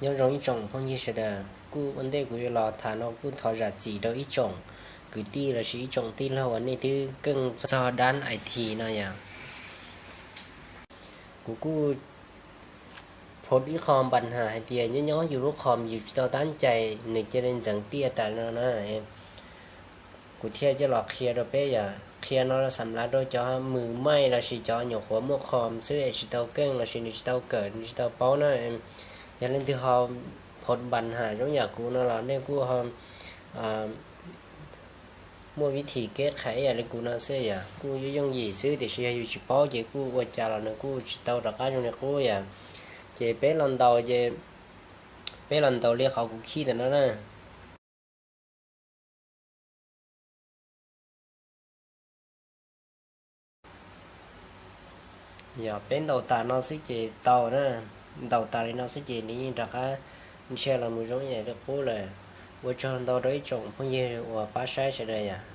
Nyob zoo ib tsoom phooj ywg sawv daws, kuj ua ntej kuv yuav los tham no kuj thov zam txim rau ib tsoom kwv tij lossis ib tsoom tij laug uas nej twb keej txog dab I T no yom. Kuv kuj post ib qho npa nham hais tias nyob nyob yus lub qhov yus tsis tau tab cai nws cia li ntxeev tiaj tas no na. Kuv thiaj coj los qhia rau peb yom, qhia no xam lav rau cov mws maij lossis cov nyuam qhuav muaj qhov xwb es tsis tau keej lossis nws tsis tau kawm nws tsis tau paub na. Yog leej twg ho post npa nham zoo yam kuv no los nej kuj ho muaj vib thim keb qhais ib yam li kuv no xwb yom, kuj yooj yooj yim xwb tiam sis yog yus tsis paub ces kuj ua cas los nws kuj tsis tau rov qab zoo li qub yom. Ces peb los ntaus ces peb los ntaus li qhov kuv khij ntawm no na. Yog peb ntaus tas no xwb ces tau na, ntaus tas li no xwb ces nws yeej rov qab ntshia los mus zoo ib yam li qub lawm. Ua tsaug ntau rau ib tsoom phooj ywg uas pab saib sawv daws yom.